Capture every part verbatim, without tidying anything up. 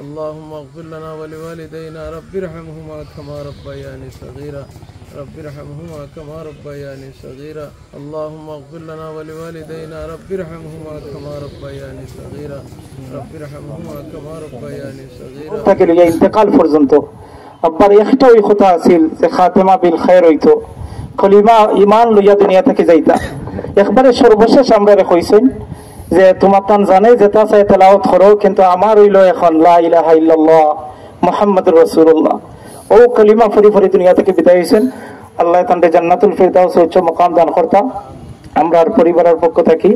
اللهم اغفر لنا ولوالدينا رب ارحمهما كما ربياني صغيرا. رب ارحمهما كما ربياني صغيرا. اللهم اغفر لنا ولوالدينا رب ارحمهما كما ربياني صغيرا. رب ارحمهما كما ربياني صغيرا. তাকে নিয়ে ইন্তেকাল পর্যন্ত আব্বার একটা ওই কথা আছিল যে খাতেমা বিল খায়ের হইতো, কলিমা ইমান লইয়া দুনিয়া থাকি যাইতা। একবারে সর্বশেষ আমরারে কইছইন যে তোমার তান জানে যেটা চায় তেলাওয়াত করো, কিন্তু আমার হইল এখন লা ইলাহা ইল্লাল্লাহ মুহাম্মাদুর রাসূলুল্লাহ। ও কলিমা পড়ি পড়ি দুনিয়া থাকি বিদায় হইছইন। আল্লাহ তানরে জান্নাতুল ফিরদাউস উচ্চ মকাম দান করতা। আমরার পরিবারের পক্ষ থাকি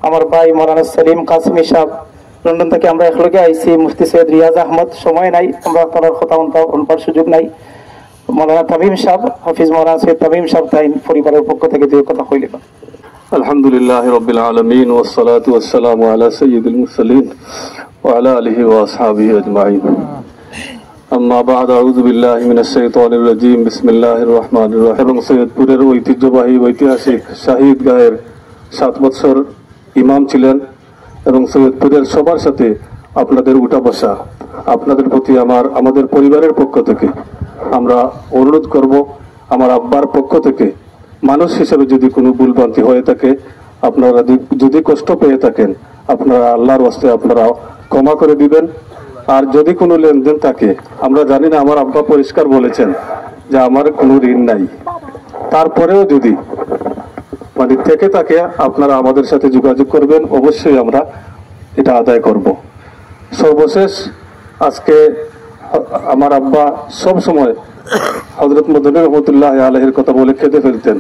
আমার ভাই মাওলানা সলিম কাসিমি সাহেব, লন্ডন থাকি আমরা একলগে আইছি, মুফতি সৈয়দ রিয়াজ আহমদ, সময় নাই, আমরা তার কথা হুনতা-, হুনবার সুযোগ নাই। মাওলানা তামিম সাহেব, হাফিজ মাওলানা সৈয়দ তামিম সাহেব, তাইন পরিবারের পক্ষ থাকি দুই কথা কইলে। الحمد لله رب العالمين والصلاة والسلام على سيد المرسلين وعلى آله وأصحابه أجمعين. أما بعد، أعوذ بالله من الشيطان الرجيم. بسم الله الرحمن الرحيم. এবং সৈয়দপুরের ঐতিহ্যবাহী ঐতিহাসিক শাহিদ গাহের সাত বছর ইমাম ছিলেন এবং সৈয়দপুরের সবার সাথে আপনাদের উঠা বসা, আপনাদের প্রতি আমার, আমাদের পরিবারের পক্ষ থেকে আমরা অনুরোধ করব, আমার আব্বার পক্ষ থেকে মানুষ হিসেবে যদি কোনো ভুলভ্রান্তি হয়ে থাকে, আপনারা যদি, যদি কষ্ট পেয়ে থাকেন, আপনারা আল্লাহর ওয়াস্তে আপনারা ক্ষমা করে দিবেন। আর যদি কোনো লেনদেন থাকে, আমরা জানি না, আমার আব্বা পরিষ্কার বলেছেন যে আমার কোনো ঋণ নাই, তারপরেও যদি মানে থেকে থাকে, আপনারা আমাদের সাথে যোগাযোগ করবেন, অবশ্যই আমরা এটা আদায় করব। সর্বশেষ আজকে আমার আব্বা সব সময় হযরত মদনী রহমতুল্লাহ আলাইহির কথা বলে কেঁদে ফেলতেন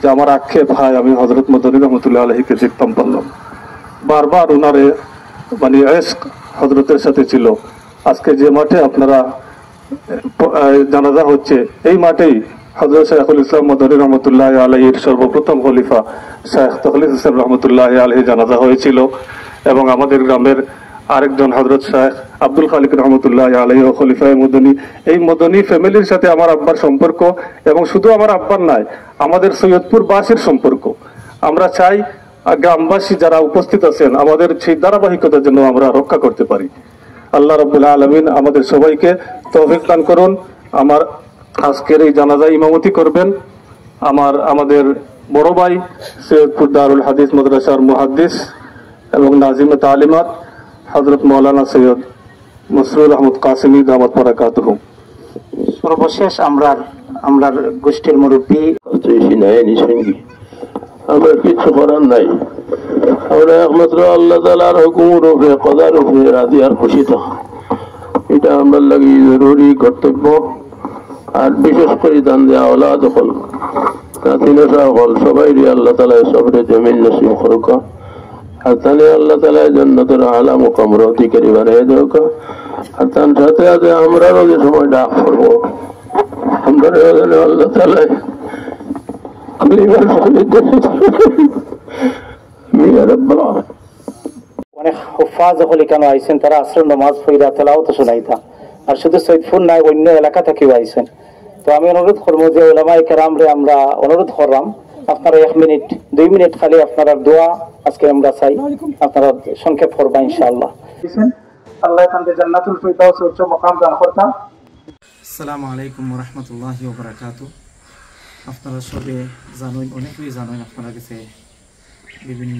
যে আমার আক্ষেপ, হায়, আমি হযরত মদনী রহমতুল্লাহ আলাইহিকে দেখতাম পারলাম। বারবার ওনারে মানে এশক হযরতের সাথে ছিল। আজকে যে মাঠে আপনারা প-, আহ, জানাজা হচ্ছে, এই মাঠেই হযরত শাইখুল ইসলাম মদনী রহমতুল্লাহ আলাইহির সর্বপ্রথম খলিফা শাইখ তখলিস হোসেন রহমতুল্লাহ আলাইহি জানাজা হয়েছিল এবং আমাদের গ্রামের আরেকজন হযরত শাইখ আব্দুল খালিক রহমতুল্লাহ আলাইহি ও খলিফায়ে মদনী। এই মদনী ফ্যামিলির সাথে আমার আব্বার সম্পর্ক এবং শুধু আমার আব্বার নয়, আমাদের সৈয়দপুরবাসীর সম্পর্ক। আমরা চাই, আহ, গ্রামবাসী যারা উপস্থিত আছেন, আমাদের সেই ধারাবাহিকতা যেন আমরা রক্ষা করতে পারি। আল্লাহ রাব্বুল আলামিন আমাদের সবাইকে তৌফিক দান করুন। আমার আজকের এই জানাজা ইমামতি করবেন আমার, আমাদের বড় ভাই সৈয়দপুর দারুল হাদিস মাদ্রাসার মুহাদ্দিস এবং নাজিমে তালিমাত হযরত মাওলানা সৈয়দ মসরুর আহমদ কাসিমি দামাত বারাকাতুহুম। সর্বশেষ আমরার, আমরার গোষ্ঠীর মুরব্বী। তো এই সিনাইনি সঙ্গী, আমরা কিচ্ছু করার নাই। আমরা একমাত্র আল্লাহ তাআলার হুকুমের উপরে, কদার উপরে রাজি আর খুশি থাকি। এটা আমরার লাগি জরুরি কর্তব্য। আর বিশেষ করি তান যে আওলাদ অকল, নাতি নাতা অকল, সবাইরে আল্লাহ তাআলায় সবরে জমিল নসিব করুকা। আর তানে আল্লাহ তাআলায় জান্নাতুল আলা মুকামর অধিকারী বানাই দেউকা। আর তান সাথে সাথে আমরারও যে সময় ডাক পড়বো, আমরারে যেন আল্লাহ তাআলায় কলিমার সহিত। আমিন ইয়া রাব্বাল আলামিন। অনেক হুফাজ অকল ইখানো আইছইন, তারা আসরের নামাজ পড়িয়া তেলাওয়াত শুনাইতা। আর শুধু সৈয়দপুর নায়, অন্য এলাকা থাকিও আইছইন। তো আমি অনুরোধ করমু যে উলামায়ে কেরামরে আমরা অনুরোধ কররাম, আপনারা এক মিনিট, দুই মিনিট খালি আপনারার দোয়া আজকে আমরা চাই, আপনারা সংক্ষেপ করবা ইনশাআল্লাহ। আল্লাহ তাআলা জান্নাতুল ফিরদাউস উচ্চ মকাম দান করতা। আসসালামু আলাইকুম ওয়া রাহমাতুল্লাহি ওয়া বারাকাতুহু। আপনারা সবে জানইন, অনেকেই জানইন, আপনারা গেছে বিভিন্ন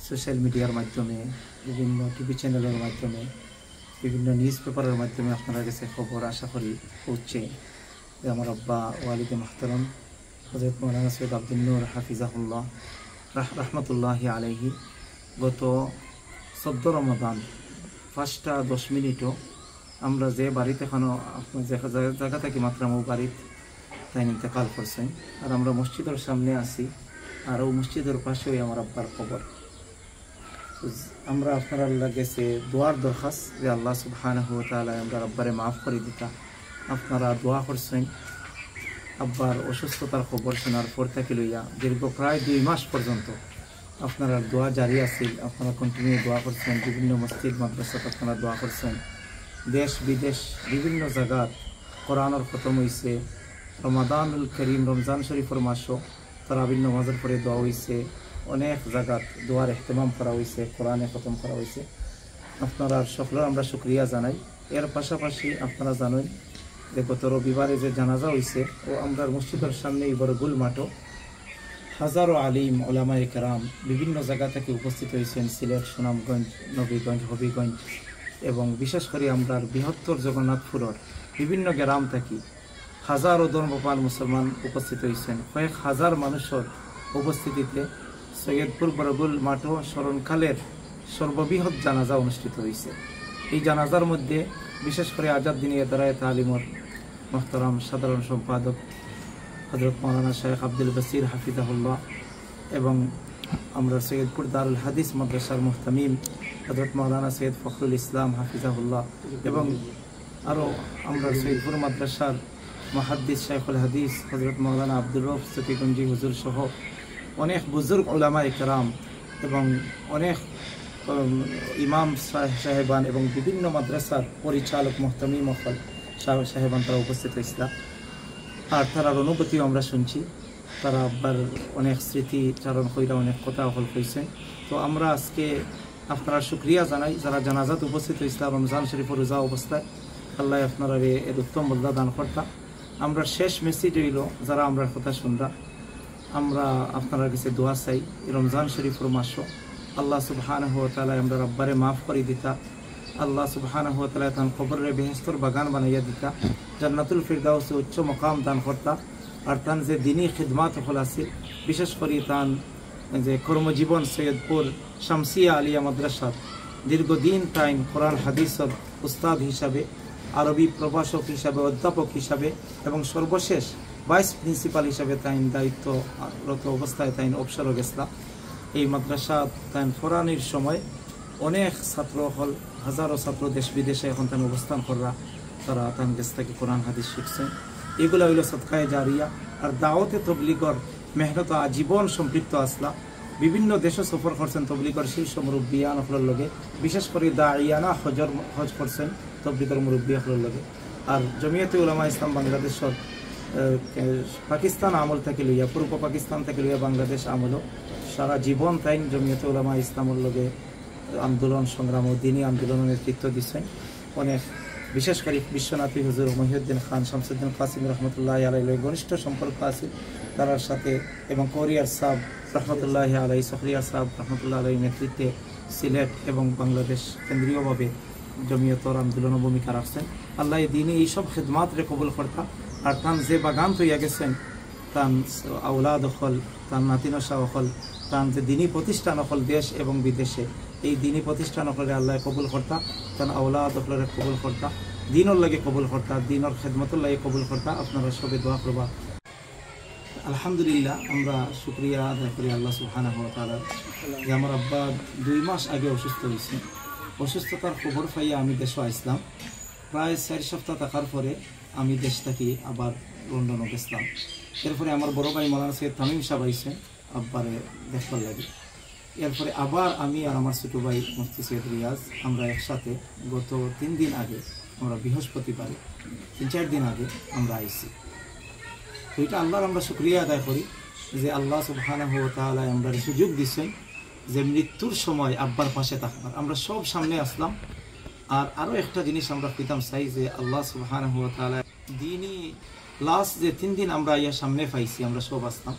সোশ্যাল মিডিয়ার মাধ্যমে, বিভিন্ন টিভি চ্যানেলের মাধ্যমে, বিভিন্ন নিউজ পেপারের মাধ্যমে আপনারা গেছে খবর আশা করি পৌঁছে যে আমার আব্বা ওয়ালিদে মুহতারাম হযরত মাওলানা সৈয়দ আব্দুন নূর হাফিজাহুল্লাহ রাহ-, রাহমাতুল্লাহি আলাইহি গত চৌদ্দ রমাদান পাঁচটা দশ মিনিটও আমরা যে বাড়িত এখনো আপনার যে জা-, জাগা থাকি মাতরাম ও বাড়িত তাইন ইন্তেকাল করছইন। আর আমরা মসজিদর সামনে আছি, আর ও মসজিদর পাশেই আমার আব্বার কবর। তো আমরা আপনারার গেছে দোয়ার দরখাস্ত যে আল্লাহ সুবহানাহু ওয়া তাআলা আমরার আব্বারে মাফ করি দিতা। আপনারা দোয়া করছইন, আব্বার অসুস্থতার খবর শোনার পর থাকি লইয়া দীর্ঘ প্রায় দুই মাস পর্যন্ত আপনারার দোয়া জারি আছিল। আপনারা কন্টিনিউ দোয়া করছইন, বিভিন্ন মসজিদ মাদ্রাসাত আপনারা দোয়া করছইন, দেশ বিদেশ বিভিন্ন জাগাত কোরআনর খতম অইছে, রমাদানুল করিম, রমজান শরীফর মাসও তারাবির নামাজর পরে দোয়া অইছে, অনেক জাগাত দোয়ার এহতেমাম করা অইছে, কোরআনে খতম করা অইছে। আপনারার সকলর আমরা শুকরিয়া জানাই। এর পাশাপাশি আপনারা জানেন যে গত রবিবারে যে জানাজা হয়েছে, ও আমরার মসজিদের সামনে এই বড়গুল মাঠো হাজারো আলিম, ওলামায়ে কেরাম, বিভিন্ন জায়গা থেকে উপস্থিত হয়েছেন। সিলেট, সুনামগঞ্জ, নবীগঞ্জ, হবিগঞ্জ এবং বিশেষ করে আমরার বৃহত্তর জগন্নাথপুরর বিভিন্ন গ্রাম থাকি হাজারো ধর্মপ্রাণ মুসলমান উপস্থিত হয়েছেন। কয়েক হাজার মানুষের উপস্থিতিতে সৈয়দপুর বড়গুল মাঠো স্মরণকালের সর্ববৃহৎ জানাজা অনুষ্ঠিত হয়েছে। এই জানাজার মধ্যে বিশেষ করে আজাদ দিনী এদারায়ে তালিমর মোহতারাম সাধারণ সম্পাদক হযরত মাওলানা শেখ আব্দুল বাসির হাফিজাহুল্লাহ এবং আমরার সৈয়দপুর দারুল হাদিস মাদ্রাসার মুহতামিম হযরত মাওলানা সৈয়দ ফখরুল ইসলাম হাফিজাহুল্লাহ এবং আরও আমরার সৈয়দপুর মাদ্রাসার মুহাদ্দিস শেখুল হাদিস হযরত মাওলানা আব্দুর রউফ সফিগঞ্জি হুজুর সহ অনেক বুজুর্গ উলামায়ে কেরাম এবং অনেক, উম, ইমাম সাহ-, সাহেবান এবং বিভিন্ন মাদ্রাসার পরিচালক মুহতামিম অকল সাহ-, সাহেবান তারা উপস্থিত হয়েছিলা। আর তারার অনুভূতিও আমরা শুনছি। তারা আবার অনেক স্মৃতি চারণ কইরা অনেক কথা অকল কইছেন। তো আমরা আজকে আপনারার শুকরিয়া জানাই, যারা জানাজাত উপস্থিত হয়েছিলা রমজান শরীফর রোজা অবস্থায়। আল্লাহ আপনারারে এর উত্তম বদলা দান করতা। আমরার শেষ মেসেজ হইল, যারা আমরার কথা শুনরা, আমরা আপনারার কাছে দোয়া চাই, এই রমজান শরীফর মাসো আল্লাহ সুবহানাহু ওয়া তাআলা আমরার আব্বারে মাফ করি দিতা, আল্লাহ সুবহানাহু ওয়া তাআলা তান কবররে বেহেশতর বাগান বানাইয়া দিতা, জান্নাতুল ফিরদাউসে উচ্চ মকাম দান করতা। আর তান যে দিনী খিদমাত অকল আছে, বিশেষ করি তান যে কর্মজীবন সৈয়দপুর শামসিয়া আলিয়া মাদ্রাসাত দীর্ঘদিন তাইন কোরআন হাদিসর উস্তাদ হিসাবে, আরবি প্রভাষক হিসাবে, অধ্যাপক হিসাবে এবং সর্বশেষ ভাইস প্রিন্সিপাল হিসাবে তাইন দায়িত্বরত অবস্থায় তাইন অবসরো গেছলা। এই মাদ্রাসাত তাইন পড়ানির সময় অনেক ছাত্র অকল, হাজারো ছাত্র দেশ বিদেশে এখন তাইন অবস্থান কররা, তারা তান গেছ থাকি কোরআন হাদিস শিখছেন। এগুলা হইল সদকায়ে জারিয়া। আর দাওয়াতে তবলিগর মেহনত আজীবন সম্পৃক্ত আছলা। বিভিন্ন দেশো সফর করছেন তবলিগর শীর্ষ মুরব্বিয়ান অকলর লগে, বিশেষ করি দাইয়ানা হজর, হজ করছেন তবলিগর মুরব্বি অকলর লগে। আর জমিয়তে উলামা ইসলাম বাংলাদেশর, আহ, পাকিস্তান আমল থাকি লইয়া, পূর্ব পাকিস্তান থাকি লইয়া বাংলাদেশ আমলও সারা জীবন তাইন জমিয়তে উলামা ইসলামর লগে আন্দোলন সংগ্রাম ও দিনী আন্দোলনর নেতৃত্ব দিছেন। অনেক বিশেষ করে বিশ্বনাথী হুজুর মহিউদ্দিন খান শামসুদ্দিন কাসিম রহমতুল্লাহ আলাইহির লগে ঘনিষ্ঠ সম্পর্ক আছে তারার সাথে, এবং কোরিয়ার সাহেব রহমতুল্লাহ আলাই, সখরিয়ার সাহেব রহমতুল্লাহ আলাইর নেতৃত্বে সিলেট এবং বাংলাদেশ কেন্দ্রীয়ভাবে জমিয়তর আন্দোলন ভূমিকা রাখছেন। আল্লাহ এই দিনে এইসব খেদমাতরে কবুল করতা, আর তান যে বাগান তৈয়া গেছেন, তান আওলাদ অকল, তান নাতিনশা অকল, তান যে দিনী প্রতিষ্ঠান অকল দেশ এবং বিদেশে, এই দিনী প্রতিষ্ঠান অকলরে আল্লাহ কবুল করতা, তান আওলাদ অকলরে কবুল করতা, দিনর লাগি কবুল করতা, দিনর খেদমতর লাগি কবুল করতা। আপনারা সবে দোয়া করবা। আলহামদুলিল্লাহ, আমরা শুকরিয়া আদায় করি আল্লাহ সুবহানাহু ওয়া তাআলার যে আমার আব্বা দুই মাস আগে অসুস্থ হয়েছে। অসুস্থতার খবর পাইয়া আমি দেশো আইসলাম। প্রায় চার সপ্তাহ থাকার পরে আমি দেশ থাকি আবার লন্ডনও গেছিলাম। এরপরে আমার বড় ভাই মৌলানা সৈয়দ তামিম সাহেব আইসেন আব্বারে দেখবার লাগি। এরপরে আবার আমি আর আমার ছোট ভাই মুফতি সৈয়দ রিয়াজ, আমরা একসাথে গত তিন দিন আগে, আমরা বৃহস্পতিবারে, তিন চার দিন আগে আমরা আইছি। তো এটা আল্লাহর আমরা শুকরিয়া আদায় করি যে আল্লাহ সুবহানাহু ওয়া তাআলা আমরা সুযোগ দিচ্ছেন যে মৃত্যুর সময় আব্বার পাশে থাকবার। আমরা সব সামনে আসলাম। আর আরো একটা জিনিস আমরা কইতাম চাই যে আল্লাহ সুবহানাহু ওয়া তাআলা দিনই লাস্ট যে তিন দিন আমরা আইয়া সামনে পাইছি, আমরা সব আসলাম,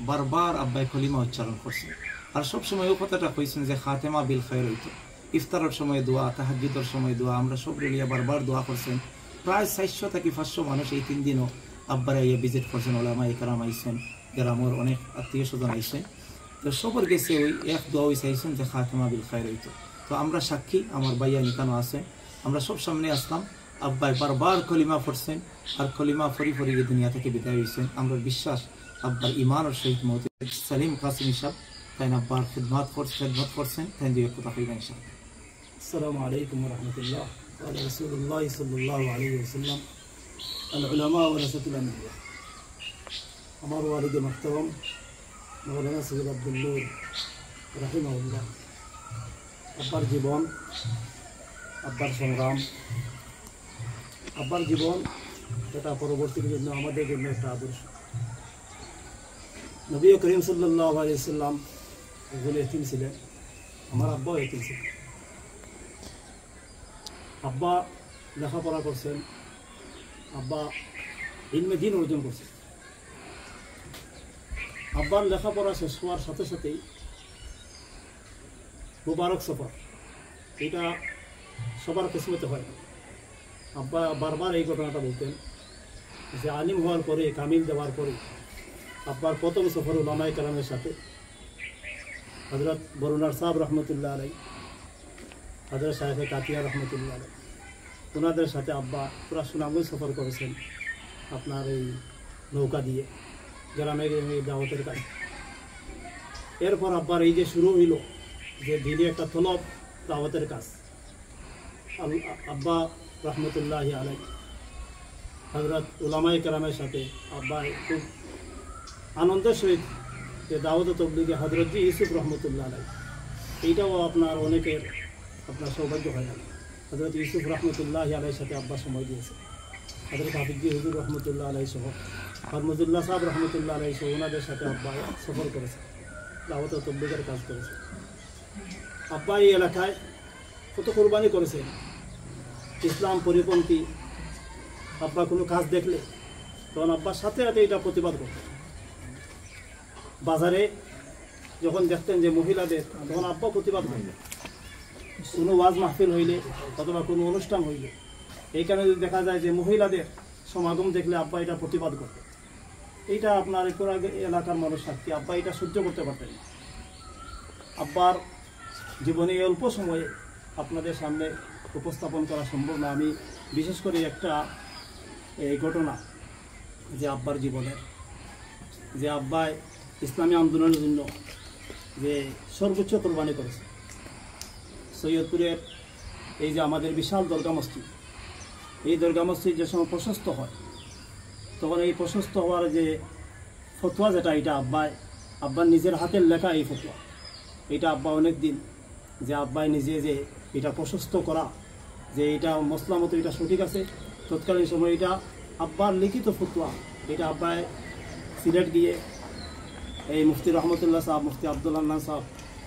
বারবার আব্বায় কলিমা উচ্চারণ করছেন। আর সব সময় ও কথাটা কইছেন যে খাতেমা বিল খায়ের হইতো। ইফতারের সময় দোয়া, তাহাজ্জুদের সময় দোয়া, আমরা সব রেলিয়া বারবার দোয়া করছেন। প্রায় চারশো থাকি পাঁচশো মানুষ এই তিন দিনও আব্বারে আইয়া ভিজিট করছেন, ওলামা একরাম আইছেন, গ্রামের অনেক আত্মীয় স্বজন আইছেন। তো সবর গেছে ওই এক দোয়া ওই চাইছেন যে খাতেমা বিল খায়ের হইতো। তো আমরা সাক্ষী, আমার ভাইয়া নিকানো আছে, আমরা সব সামনে আসলাম, আব্বায় বারবার কলিমা পড়ছেন, আর কলিমা পড়ি পড়ি এই দুনিয়া থেকে বিদায় হইছেন। আমরা বিশ্বাস আব্বার ইমানর সহিত মৌত। সালিম কাসিম সাহেব, তাইন আব্বার খেদমত করছেন, খেদমত করছেন, তাইন দুই এক কথা কইবেন ইনশাআল্লাহ। السلام عليكم ورحمة الله. قال رسول الله صلى الله عليه وسلم: العلماء ورثة الأنبياء. আমার ওয়ালিদে মুহতারাম মাওলানা সৈয়দ আব্দুল নূর রাহিমাহুল্লাহ, আব্বার জীবন, আব্বার সংগ্রাম, আব্বার জীবন, এটা পরবর্তীর জন্য, আমাদের জন্য একটা আদর্শ। নবী করিম সাল্লাল্লাহু আলাইহি সাল্লাম একজন এতিম ছিলেন, আমার আব্বাও এতিম ছিলেন। আব্বা লেখাপড়া করছেন, আব্বা ইলমে দিন অর্জন করছেন। আব্বার লেখাপড়া শেষ হওয়ার সাথে সাথেই মুবারক সফর, এটা সবার কিসমতে হয় না। আব্বা বারবার এই ঘটনাটা বলতেন যে আলিম হওয়ার পরে, কামিল দেওয়ার পরে আব্বার প্রথম সফর উলামায়ে কেরামের সাথে, হযরত বরুণার সাহেব রহমতুল্লাহ আলাই, হযরত শায়েখে কাতিয়া রহমতুল্লাহ আলাই, ওনাদের সাথে আব্বা পুরা সুনামগঞ্জ সফর করেছেন আপনার এই নৌকা দিয়ে, গ্রামে গ্রামে দাওয়াতের কাজ। এরপর আব্বার এই যে শুরু হইল যে দিনে একটা তলব দাওয়াতের কাজ, আল-, আব্বা রহমতুল্লাহ আলাই, হযরত উলামায়ে কেরামের সাথে আব্বা খুব আনন্দের সহিত যে দাওয়াত তবলিগে হযরত জি ইউসুফ রহমতুল্লাহ আলাই, এইটাও আপনার অনেকের আপনার সৌভাগ্য হয় না। হযরত ইউসুফ রহমতুল্লাহ আলাইহির সাথে আব্বা সময় দিয়েছে, হযরত হাফিজ জি হুজুর রহমতুল্লাহ আলাই সহ, ফরমুজুল্লাহ সাহেব রহমতুল্লাহ আলাই সহ ওনাদের সাথে আব্বা সফর করেছে, দাওয়াত তবলিগের কাজ করেছে। আব্বা এই এলাকায় কত কোরবানি করেছেন, ইসলাম পরিপন্থী আব্বা কোনো কাজ দেখলে তখন আব্বার সাথে সাথে এটা প্রতিবাদ করতেন। বাজারে যখন দেখতেন যে মহিলাদের, তখন আব্বা প্রতিবাদ করতেন। কোনো ওয়াজ মাহফিল হইলে অথবা কোনো অনুষ্ঠান হইলে এইখানে যদি দেখা যায় যে মহিলাদের সমাগম দেখলে আব্বা এটা প্রতিবাদ করতেন। এইটা আপনার এই পুরা এলাকার মানুষ সাক্ষী, আব্বা এটা সহ্য করতে পারতেন না। আব্বার জীবনে এই অল্প সময়ে আপনাদের সামনে উপস্থাপন করা সম্ভব না। আমি বিশেষ করে একটা এই ঘটনা যে আব্বার জীবনের, যে আব্বায় ইসলামী আন্দোলনের জন্য যে সর্বোচ্চ কোরবানি করেছে। সৈয়দপুরের এই যে আমাদের বিশাল দরগা মসজিদ, এই দরগা মসজিদ যে সময় প্রশস্ত হয়, তখন এই প্রশস্ত হওয়ার যে ফতোয়া যেটা, এটা আব্বায়, আব্বার নিজের হাতের লেখা এই ফতোয়া। এটা আব্বা অনেক দিন যে আব্বায় নিজে যে এটা প্রশস্ত করা, যে এটা মসলা মতো এটা সঠিক আছে, তৎকালীন সময় এটা আব্বার লিখিত ফতোয়া, এটা আব্বায় সিলেট গিয়ে এই মুফতি রহমতুল্লাহ সাহেব, মুফতি আব্দুল হান্নান সাহেব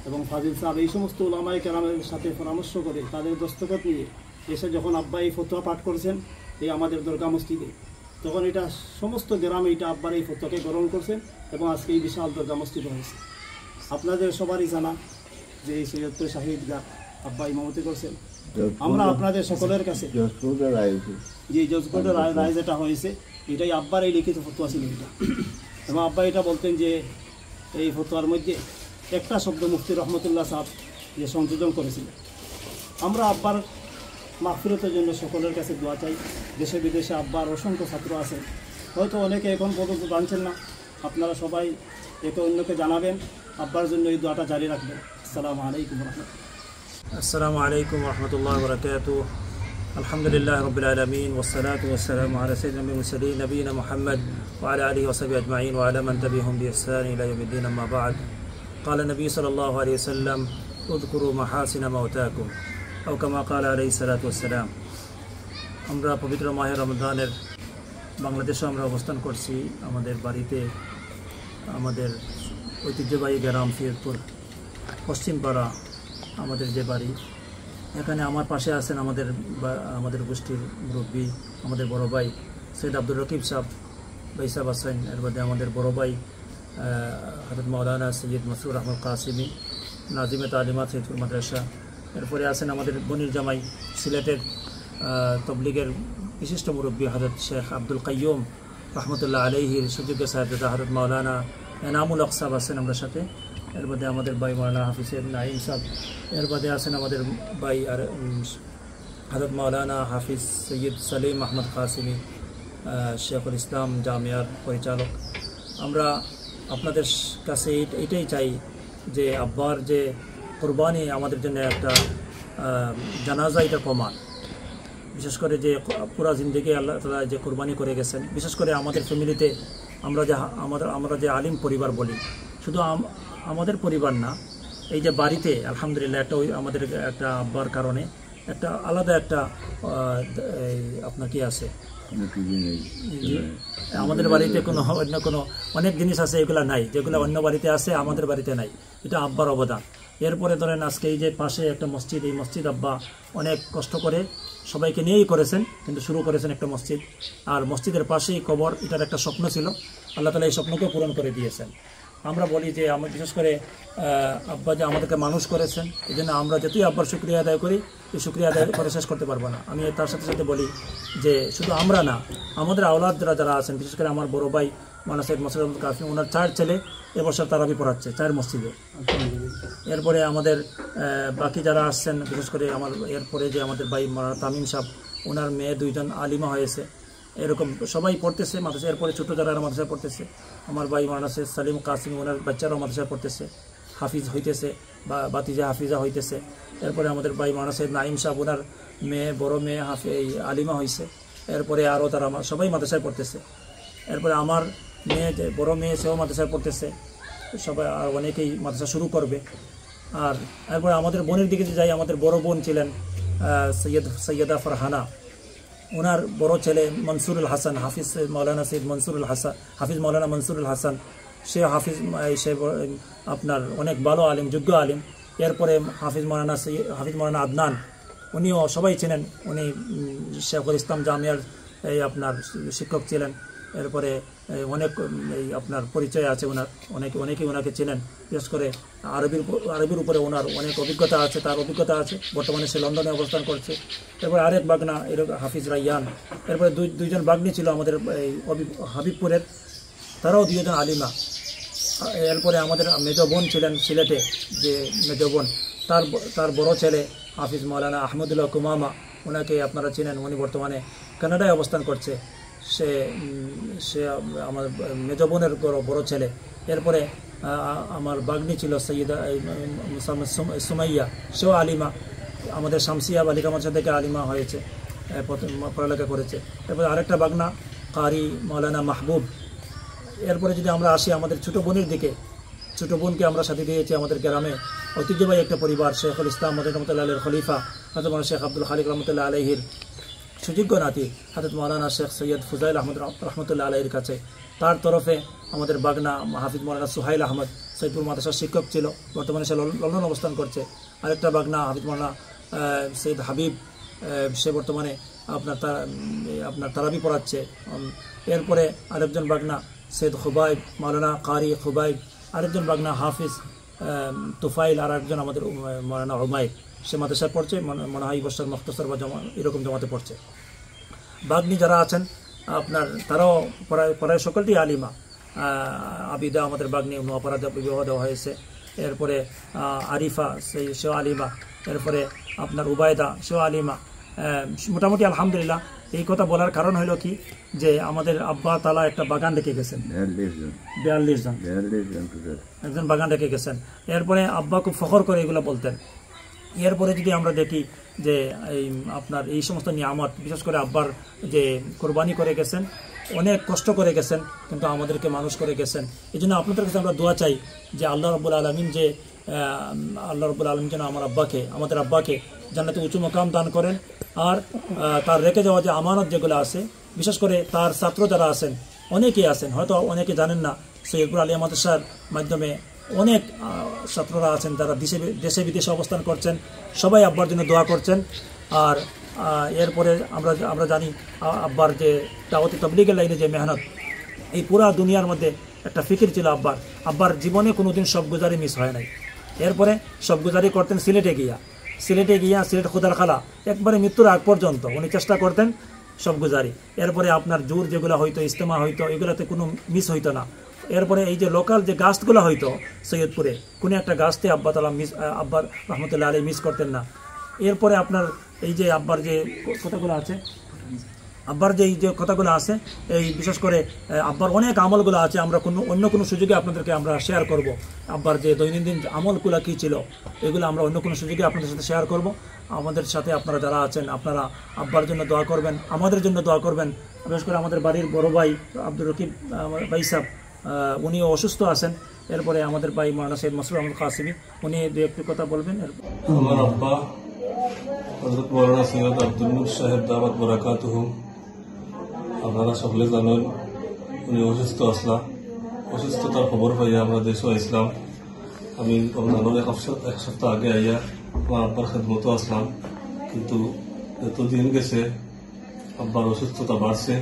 এবং ফাজিল সাহেব, এই সমস্ত উলামায়ে কেরামের সাথে পরামর্শ করে তাদের দস্তখত নিয়ে এসে যখন আব্বা এই ফতোয়া পাঠ করেছেন এই আমাদের দরগা মসজিদে, তখন এটা সমস্ত গ্রামে এটা আব্বার এই ফতোয়াকে গ্রহণ করছেন এবং আজকে এই বিশাল দরগা মসজিদ হয়েছে। আপনাদের সবারই জানা যে এই সৈয়দপুর শাহী ঈদগাহ আব্বা ইমামতি করছেন। আমরা আপনাদের সকলের কাছে জজ কোর্টের রায় হয়েছে। যে জজ কোর্টের রায়, রায় যেটা হয়েছে, এটাই আব্বার এই লিখিত ফতোয়া ছিল এটা। এবং আব্বা এটা বলতেন যে এই ফতোয়ার মধ্যে একটা শব্দ মুফতি রহমতুল্লাহ সাহেব যে সংযোজন করেছিলেন। আমরা আব্বার মাগফিরাতের জন্য সকলের কাছে দোয়া চাই। দেশে বিদেশে আব্বার অসংখ্য ছাত্র আছেন, হয়তো অনেকে এখন পর্যন্ত জানছেন না। আপনারা সবাই একে অন্যকে জানাবেন, আব্বার জন্য এই দোয়াটা জারি রাখবেন। আসসালামু আলাইকুম ওয়া রাহমাতুল্লাহ। السلام عليكم ورحمة الله وبركاته. الحمد لله رب العالمين، والصلاة والسلام على سيد الأنبياء والمرسلين نبينا محمد وعلى آله وصحبه أجمعين وعلى من تبعهم بإحسان إلى يوم الدين، أما بعد. قال النبي صلى الله عليه وسلم: اذكروا محاسن موتاكم، أو كما قال عليه الصلاة والسلام. আমরা পবিত্র মাহে রমজানের বাংলাদেশে আমরা অবস্থান করছি। আমাদের বাড়িতে, আমাদের ঐতিহ্যবাহী গ্রাম সৈয়দপুর পশ্চিমপাড়া, আমাদের যে বাড়ি, এখানে আমার পাশে আছেন আমাদের বা-, আমাদের গোষ্ঠীর মুরব্বী, আমাদের বড় ভাই সৈয়দ আব্দুর রকিব সাহেব, ভাই সাহেব আছেন, এর মধ্যে আমাদের বড় ভাই, আহ, হযরত মাওলানা সৈয়দ মসরুর আহমদ কাসিমি, নাজিমে তালিমাত সৈয়দপুর মাদ্রাসা। এরপরে আছেন আমাদের বনির জামাই, সিলেটের, আহ, তবলিগের বিশিষ্ট মুরব্বী হযরত শেখ আব্দুল কাইয়ুম রহমতুল্লাহ আলাইহির সুযোগ্য সাহেবজাদা হযরত মাওলানা এনামুল হক সাহেব আছেন আমরা সাথে। এর মধ্যে আমাদের ভাই মাওলানা হাফিজ সৈয়দ নাইম সাহেব, এর মধ্যে আছেন আমাদের ভাই আর, উম, হযরত মাওলানা হাফিজ সৈয়দ সলিম আহমদ কাসিমি, আহ, শেখুল ইসলাম জামিয়ার পরিচালক। আমরা আপনাদের কাছে এই-, এটাই চাই যে আব্বার যে কোরবানি আমাদের জন্য একটা, আহ, জানাজা, এটা প্রমাণ। বিশেষ করে যে পুরা জিন্দেগি আল্লাহ তাআলা যে কোরবানি করে গেছেন, বিশেষ করে আমাদের ফ্যামিলিতে আমরা যে হা-, আমাদের, আমরা যে আলিম পরিবার বলি, শুধু আম-, আমাদের পরিবার না, এই যে বাড়িতে আলহামদুলিল্লাহ একটা ওই আমাদের একটা আব্বার কারণে একটা আলাদা একটা, আহ, এই আপনার কি আছে? কোনো কিছু নেই। জি। আমাদের বাড়িতে কোনো অন্য কোনো অনেক জিনিস আছে, এগুলা নাই, যেগুলা অন্য বাড়িতে আছে, আমাদের বাড়িতে নাই। এটা আব্বার অবদান। এরপরে ধরেন আজকে এই যে পাশে একটা মসজিদ, এই মসজিদ আব্বা অনেক কষ্ট করে সবাইকে নিয়েই করেছেন, কিন্তু শুরু করেছেন একটা মসজিদ। আর মসজিদের পাশেই কবর, এটার একটা স্বপ্ন ছিল। আল্লাহ তাআলা এই স্বপ্নকে পূরণ করে দিয়েছেন। আমরা বলি যে আমরা বিশেষ করে আহ, আব্বা যে আমাদেরকে মানুষ করেছেন, এই জন্য আমরা যতই আব্বার শুক্রিয়া আদায় করি, এই শুক্রিয়া আদায় করে শেষ করতে পারবো না। আমি তার সাথে সাথে বলি যে শুধু আমরা না, আমাদের আওলাদরা যারা আছেন, বিশেষ করে আমার বড় ভাই মাওলানা সৈয়দ মসরুর আহমদ কাসিম, ওনার চার ছেলে এবছর তারাবি পড়াচ্ছে চার মসজিদে। এরপরে আমাদের আহ, বাকি যারা আসছেন, বিশেষ করে আমার এরপরে যে আমাদের ভাই মাওলানা তামিম সাহেব, ওনার মেয়ে দুইজন আলিমা হয়েছে। এরকম সবাই পড়তেছে মাদ্রাসা। এরপরে ছোট যারা মাদ্রাসায় পড়তেছে, আমার ভাই মাওলানা সৈয়দ সালিম কাসিম, ওনার বাচ্চারাও মাদ্রাসায় পড়তেছে, হাফিজ হইতেছে বা বাতিজা হাফিজা হইতেছে। এরপরে আমাদের ভাই মাওলানা সৈয়দ নাইম সাহেব, ওনার মেয়ে, বড় মেয়ে হাফি এই আলিমা হইছে। এরপরে আরও তারা মা- সবাই মাদ্রাসায় পড়তেছে। এরপরে আমার মেয়ে, যে বড় মেয়ে, সেও মাদ্রাসায় পড়তেছে। সবাই আর অনেকেই মাদ্রাসা শুরু করবে। আর এরপরে আমাদের বোনের দিকে যে যাই, আমাদের বড় বোন ছিলেন আহ, সৈয়দ সৈয়দা ফারহানা, ওনার বড় ছেলে মনসুরুল হাসান, হাফিজ সৈয়দ মাওলানা সৈয়দ মনসুরুল হাসান, হাফিজ মাওলানা মনসুরুল হাসান, সে হাফিজ, এই সে ব- আপনার অনেক ভালো আলিম, যোগ্য আলিম। এরপরে হাফিজ মাওলানা সৈয়দ, হাফিজ মাওলানা আদনান, উনিও সবাই চেনেন, উনি উম, শেখুল ইসলাম জামিয়ার এই আপনার শিক্ষক ছিলেন। এরপরে এই অনেক উম, এই আপনার পরিচয় আছে ওনার, অনেকে অনেকেই ওনাকে চেনেন। বিশেষ করে আরবির উপ- আরবির উপরে ওনার অনেক অভিজ্ঞতা আছে, তার অভিজ্ঞতা আছে। বর্তমানে সে লন্ডনে অবস্থান করছে। এরপরে আরেক বাগনা এরকম হাফিজ রাইয়ান। এরপরে দুই দুইজন বাগনি ছিল আমাদের এই অভি- হাবিবপুরের, তারাও দুইজন আলিমা। এরপরে আমাদের মেজ বোন ছিলেন সিলেটে, যে মেজ বোন, তার ব- তার বড় ছেলে হাফিজ মাওলানা আহমদুল্লাহ কুমামা, ওনাকে আপনারা চিনেন, উনি বর্তমানে কানাডায় অবস্থান করছে। সে উম, সে আমার মেজ বোনের বড় বড় ছেলে। এরপরে আহ, আমার বাগনি ছিল সৈয়দা এই, উম, সুম- সুমাইয়া, সেও আলিমা। আমাদের শামসিয়া বালিকা মাদ্রাসা থেকে আলিমা হয়েছে, আহ, প্রথম পড়ালেখা করেছে। এরপরে আরেকটা বাগনা কারি মাওলানা মাহবুব। এরপরে যদি আমরা আসি আমাদের ছোট বোনের দিকে, ছোট বোনকে আমরা সাথে দিয়েছি আমাদের গ্রামে, ঐতিহ্যবাহী একটা পরিবার, শেখুল ইসলাম মদনী রহমতুল্লাহ আলহীর খলিফা হযরত মাওলানা শেখ আব্দুল খালিক রহমতুল্লাহ আলহীর সুযোগ্য নাতি হযরত মাওলানা শেখ সৈয়দ ফুজাইল আহমদ রহ- রহমতুল্লাহ আলহীর কাছে। তার তরফে আমাদের বাগনা হাফিজ মাওলানা সুহাইল আহমদ সৈয়দপুর মাদ্রাসার শিক্ষক ছিল, বর্তমানে সে লন- লন্ডন অবস্থান করছে। আরেকটা বাগনা হাফিজ মাওলানা আহ, সৈয়দ হাবিব, আহ, সে বর্তমানে আপনার তা- উম, আপনার তারাবি পড়াচ্ছে। উম, এরপরে আরেকজন বাগনা সৈয়দ খুবাইব, মাওলানা কারি খুবাইব, আরেকজন বাগনা হাফিজ আহ, তুফাইল, আর একজন আমাদের উম, মাওলানা উমাইর, সে মাদ্রাসায় পড়ছে, মনে মনে হয় এই বছর মুখতসর বা জমা এরকম জমাতে পড়ছে। বাগনি যারা আছেন আপনার, তারাও প্রায় প্রায় সকলটি আলিমা। আহ, আবিদা আমাদের বাগনি, নোয়াপাড়া দেওয়া- বিবাহ দেওয়া হয়েছে। এরপরে আহ, আরিফা, সেই সেও আলিমা। এরপরে আপনার উবায়দা, সেও আলিমা। আহ, মোটামুটি আলহামদুলিল্লাহ। এই কথা বলার কারণ হলো কি, যে আমাদের আব্বা তালা একটা বাগান রেখে গেছেন। বিয়াল্লিশ জন। বিয়াল্লিশ জন। বিয়াল্লিশ জন টোটাল। একজন বাগান রেখে গেছেন। এরপরে আব্বা খুব ফখর করে এগুলো বলতেন। এরপরে যদি আমরা দেখি যে এই আপনার এই সমস্ত নিয়ামত, বিশেষ করে আব্বার যে কোরবানি করে গেছেন, অনেক কষ্ট করে গেছেন, কিন্তু আমাদেরকে মানুষ করে গেছেন। এই জন্য আপনাদের কাছে আমরা দোয়া চাই যে আল্লাহ রাব্বুল আলামিন যে, আহ, আল্লাহ রাব্বুল আলামিন যেন আমার আব্বাকে, আমাদের আব্বাকে জান্নাতে উঁচু মকাম দান করেন। আর আহ, তার রেখে যাওয়া যে আমানত যেগুলো আছে, বিশেষ করে তার ছাত্র যারা আছেন, অনেকেই আছেন, হয়তো অনেকে জানেন না, সৈয়দপুর আলিয়া মাদ্রাসার মাধ্যমে অনেক আহ, ছাত্ররা আছেন যারা দেশে দেশে বিদেশে অবস্থান করছেন। সবাই আব্বার জন্য দোয়া করছেন। আর আহ, এরপরে আমরা আমরা জানি আ- আব্বার যে দাওয়াতি তবলিগের লাইনে যে মেহনত, এই পুরা দুনিয়ার মধ্যে একটা ফিকির ছিল আব্বার। আব্বার জীবনে কোনোদিন সব গুজারি মিস হয় নাই। এরপরে সব গুজারি করতেন সিলেটে গিয়া, সিলেটে গিয়া সিলেট খুদারখালা একবারে মৃত্যুর আগ পর্যন্ত উনি চেষ্টা করতেন সব গুজারি। এরপরে আপনার জোর যেগুলো হইতো, ইজতেমা হইতো, এগুলাতে কোনো মিস হইতো না। এরপরে এই যে লোকাল যে গাছগুলো হইতো সৈয়দপুরে, কোনো একটা গাছতে আব্বা তালা মিস আহ, আব্বার রহমতুল্লাহ আলী মিস করতেন না। এরপরে আপনার এই যে আব্বার যে ক- কথাগুলো আছে, আব্বার যে এই যে কথাগুলো আছে, এই বিশেষ করে আহ, আব্বার অনেক আমলগুলো আছে, আমরা কোনো অন্য কোনো সুযোগে আপনাদেরকে আমরা শেয়ার করব। আব্বার যে দৈনন্দিন আমলগুলো কী ছিল, এগুলো আমরা অন্য কোনো সুযোগে আপনাদের সাথে শেয়ার করব। আমাদের সাথে আপনারা যারা আছেন, আপনারা আব্বার জন্য দোয়া করবেন, আমাদের জন্য দোয়া করবেন। বিশেষ করে আমাদের বাড়ির বড় ভাই আব্দুর রকিব, আহ, ভাই সাহেব, আহ, উনিও অসুস্থ আছেন। এরপরে আমাদের ভাই মাওলানা সৈয়দ মসরুর আহমদ কাসিমি, উনি দু একটি কথা বলবেন। এর- আমার আব্বা হযরত মাওলানা সৈয়দ আব্দুল নূর সাহেব দামাত বারাকাতুহুম, আপনারা সকলে জানেন, উনি অসুস্থ আসলা। অসুস্থতার খবর পাইয়া আমরা দেশো আইসলাম। আমি রমজানর এক সপ্তাহ, এক সপ্তাহ আগে আইয়া আমার আব্বার খেদমতো আসলাম, কিন্তু যত দিন গেছে আব্বার অসুস্থতা বাড়ছে।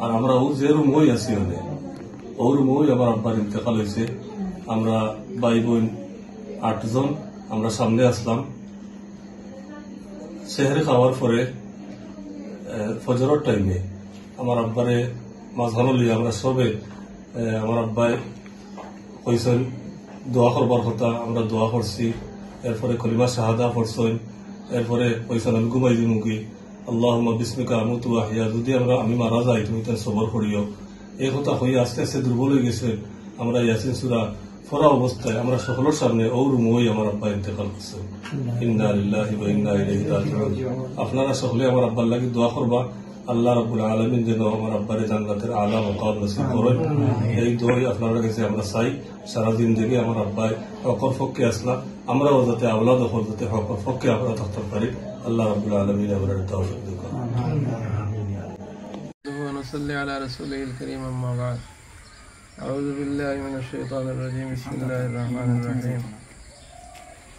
আর আমরা ও যে রুমোই আছি, মানে ও রুমোই আমার আব্বার ইন্তেকাল হয়েছে। আমরা ভাই বোন আটজন, আমরা সামনে আসলাম। সেহরি খাওয়ার পরে, আহ, ফজরর টাইমে আমার আব্বারে মাঝখানো লইয়া আমরা সবে, আহ, আমার আব্বায় কইছেন দোয়া করবার কথা, আমরা দোয়া করছি। এরপরে কলিমা শাহাদা পড়ছেন, এরপরে কইছেন আমি ঘুমাই দিমুগি, আল্লাহুম্মা বিসমিকা আমুতু ওয়া আহইয়া, যদি আমরা, আমি মারা যাই, তুমি তার সবর করিও। এই কথা কইয়া আস্তে আস্তে দুর্বল হয়ে গেছে। আমরা ইয়াসিন সূরা পড়া অবস্থায় আমরা সকলের সামনে ও রুমোই আমার আব্বা ইন্তেকাল করছেন। ইন্না লিল্লাহি ওয়া ইন্না ইলাইহি রাজিউন। আপনারা সকলে আমার আব্বার লাগি দোয়া করবা, আল্লাহ রাব্বুল আলামিন যেন আমার আব্বারে জান্নাতের আলা মাকাম নসিব করেন। এই দোয়াই আপনার কাছে আমরা চাই, সারা জিন্দেগি আমার আব্বায় হকর পক্ষে আসলা, আমরাও যাতে আওলাদ হকল যাতে হকর পক্ষে আমরা থাকতে পারি। আল্লাহ রাব্বুল আলামিন আমরা তৌফিক দিক। ونصلي على رسوله الكريم، أما بعد. أعوذ بالله من الشيطان الرجيم. بسم الله الرحمن الرحيم.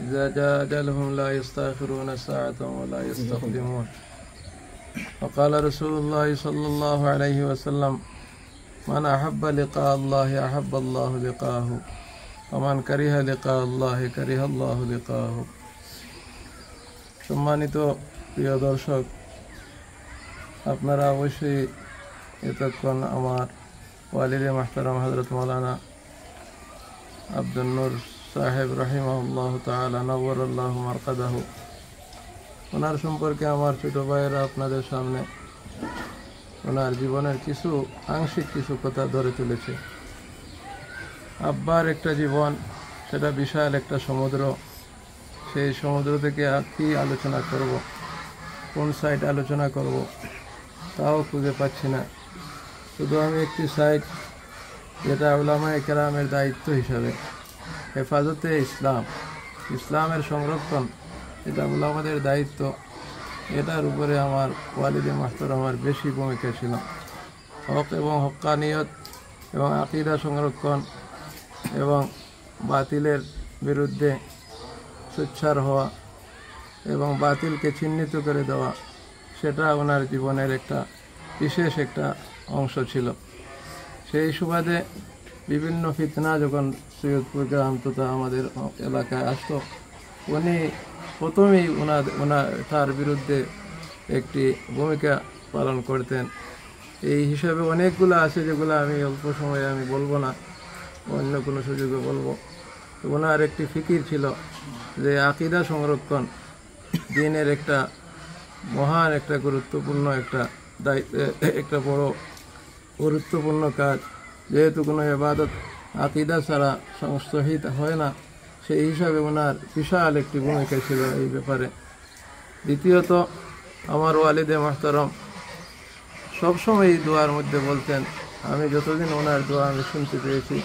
إذا جاء أجلهم لا يستأخرون ساعة ولا يستقدمون. وقال رسول الله صلى الله عليه وسلم: من أحب لقاء الله أحب الله لقاءه، ومن كره لقاء الله كره الله لقاءه. সম্মানিত প্রিয় দর্শক, আপনারা অবশ্যই এতক্ষণ আমার ওয়ালিদে মাহতারাম হযরত মাওলানা আব্দুন নূর সাহেব রাহিমাহুল্লাহ তাআলা নাওয়ারাল্লাহু মারকাদাহু, ওনার সম্পর্কে আমার ছোট ভাইয়েরা আপনাদের সামনে ওনার জীবনের কিছু আংশিক কিছু কথা ধরে তুলেছে। আব্বার একটা জীবন, সেটা বিশাল একটা সমুদ্র। সেই সমুদ্র থেকে আর কি আলোচনা করব, কোন সাইড আলোচনা করব, তাও খুঁজে পাচ্ছি না। শুধু আমি একটি সাইড, যেটা উলামায়ে কেরামের দায়িত্ব হিসাবে হেফাজতে ইসলাম, ইসলামের সংরক্ষণ, এটা উলামাদের দায়িত্ব, এটার উপরে আমার ওয়ালিদে মাহতারামার বেশি ভূমিকা ছিল। হক এবং হক্কানিয়ত এবং আকিদা সংরক্ষণ এবং বাতিলের বিরুদ্ধে সোচ্চার হওয়া এবং বাতিলকে চিহ্নিত করে দেওয়া, সেটা ওনার জীবনের একটা বিশেষ একটা অংশ ছিল। সেই সুবাদে বিভিন্ন ফিতনা যখন সৈয়দপুর গ্রাম তথা আমাদের এলাকায় আসতো, উনি প্রথমেই ওনার, ওনার, তার বিরুদ্ধে একটি ভূমিকা পালন করতেন। এই হিসাবে অনেকগুলো আছে, যেগুলো আমি অল্প সময়ে আমি বলবো না, অন্য কোনো সুযোগে বলবো। তো ওনার একটি ফিকির ছিল যে আকিদা সংরক্ষণ দিনের একটা মহান, একটা গুরুত্বপূর্ণ একটা দায়িত্ব, একটা বড় গুরুত্বপূর্ণ কাজ। যেহেতু কোনো ইবাদত আকিদা ছাড়া সংস্থহিত হয় না, সেই হিসাবে ওনার বিশাল একটি ভূমিকা ছিল এই ব্যাপারে। দ্বিতীয়ত, আমার ওয়ালিদে মাহতারাম সবসময় এই দোয়ার মধ্যে বলতেন, আমি যতদিন ওনার দোয়া আমি শুনতে পেয়েছি,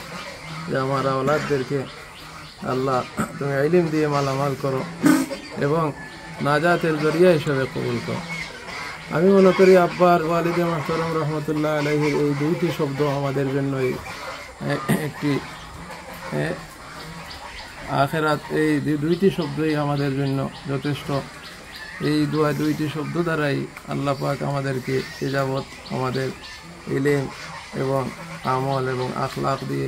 যে আমার আওলাদদেরকে আল্লাহ তুমি ইলিম দিয়ে মালামাল করো এবং নাজাতের জরিয়া হিসেবে কবুল করো। আমি মনে করি আব্বার ওয়ালিদে মাহতারাম রহমতুল্লাহ আলাইহির এই দুইটি শব্দ আমাদের জন্য এই, এ, একটি, এ, আখেরাত, এই দু-, দুইটি শব্দই আমাদের জন্য যথেষ্ট। এই দোয়া দুইটি শব্দ দ্বারাই আল্লাহ পাক আমাদেরকে এ যাবৎ আমাদের ইলিম এবং আমল এবং আখলাক দিয়ে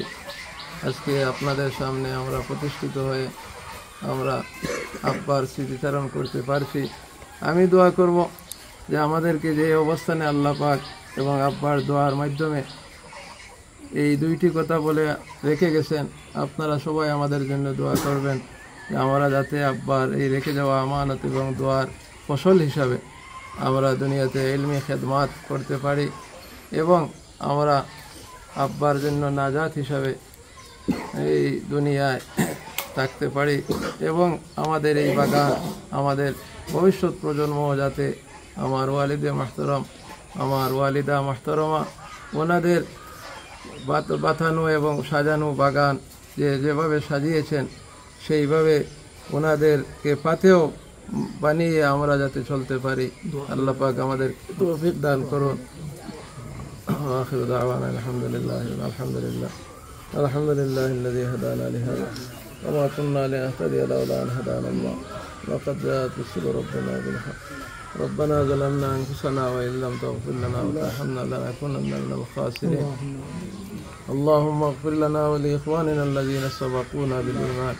আজকে আপনাদের সামনে আমরা প্রতিষ্ঠিত হয়ে আমরা আব্বার স্মৃতিচারণ করতে পারছি। আমি দোয়া করব যে আমাদেরকে যে অবস্থানে আল্লাহ পাক এবং আব্বার দোয়ার মাধ্যমে এই দুইটি কথা বলে রেখে গেছেন, আপনারা সবাই আমাদের জন্য দোয়া করবেন যে আমরা যাতে আব্বার এই রেখে যাওয়া আমানত এবং দোয়ার ফসল হিসাবে আমরা দুনিয়াতে ইলমি খেদমাত করতে পারি এবং আমরা আব্বার জন্য নাজাত হিসাবে এই দুনিয়ায় থাকতে পারি এবং আমাদের এই বাগান, আমাদের ভবিষ্যৎ প্রজন্ম যাতে আমার ওয়ালিদে মাহতারাম, আমার ওয়ালিদা মাহতারামা, ওনাদের বাত-, বাতানো এবং সাজানো বাগান যে যেভাবে সাজিয়েছেন, সেইভাবে ওনাদেরকে পাথেয় বানিয়ে আমরা যাতে চলতে পারি। আল্লাহ পাক আমাদের তৌফিক দান করুন। وآخر دعوانا الحمد لله، الحمد لله، الحمد لله الذي هدانا لهذا وما كنا لنهتدي لولا أن هدانا الله، لقد جاءت رسل ربنا بالحق. ربنا ظلمنا أنفسنا وإن لم تغفر لنا وترحمنا لنكونن من الخاسرين. اللهم اغفر لنا ولإخواننا الذين سبقونا بالإيمان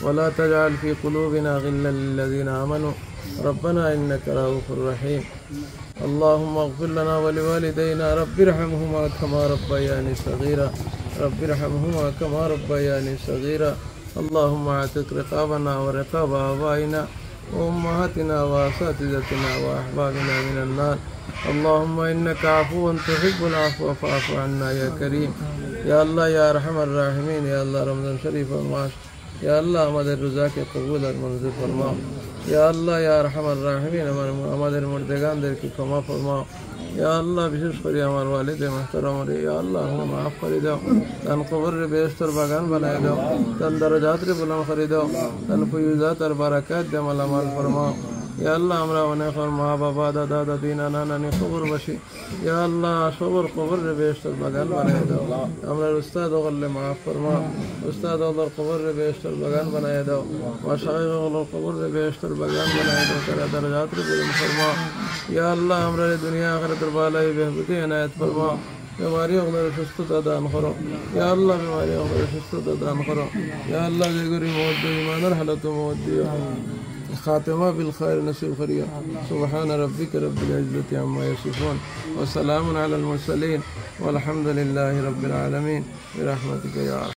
ولا تجعل في قلوبنا غلا للذين آمنوا ربنا إنك رؤوف رحيم. اللهم اغفر لنا ولوالدينا رب ارحمهما كما ربياني صغيرا. رب ارحمهما كما ربياني صغيرا. اللهم اعتق رقابنا ورقاب آبائنا وأمهاتنا وأساتذتنا وأحبابنا من النار. اللهم إنك عفو تحب العفو فاعف عنا يا كريم. ইয়া আল্লাহ, ইয়া আরহামার রাহিমিন, ইয়া আল্লাহ, রমজান শরীফর মাস, ইয়া আল্লাহ, আমাদের রোজাকে কবুল আর মঞ্জুর ফরমাও। ইয়া আল্লাহ, ইয়া আরহামার রাহিমিন, আমার, আমাদের মুর্দেগানদেরকে ক্ষমা ফরমাও। ইয়া আল্লাহ, বিশেষ করি আমার ওয়ালিদে মুহতারামরে, ইয়া আল্লাহ, তুমি মাফ করি দাও। তান কবররে বেহেশতর বাগান বানাই দাও। তান দরজাতরে বুলন্দ করি দাও। তান ফয়ুজাত আর বারাকাত দিয়া মালামাল ফরমাও। ইয়া আল্লাহ, আমরা অনেকর মা, বাবা, দাদা, দাদি, নানা, নানি কবরবাসী। ইয়া আল্লাহ, সবর কবররে বেহেশতর বাগান বানাই দাও। আমরার উস্তাদ অকলরে মাফ ফরমাও। উস্তাদ অকলর কবররে বেহেশতর বাগান বানাই দাও। মাশায়েখ অকলর কবররে বেহেশতর বাগান বানাই দাও। তারার দরজাতরে বুলন্দ ফরমাও। ইয়া আল্লাহ, আমরারে দুনিয়া আখিরাতর ভালাই বেহবুদি এনায়েত ফরমাও। বেমারি অকলরে সুস্থতা দান করো। ইয়া আল্লাহ, বেমারি অকলরে সুস্থতা দান করো। ইয়া আল্লাহ, যে গরি মউত দেও, ইমানর হালতো মউত দিও। খাতেমা বিল খায়ের নসিব করিও। سبحان ربك رب العزة عما يصفون وسلام على المرسلين والحمد لله رب العالمين برحمتك يا أرحم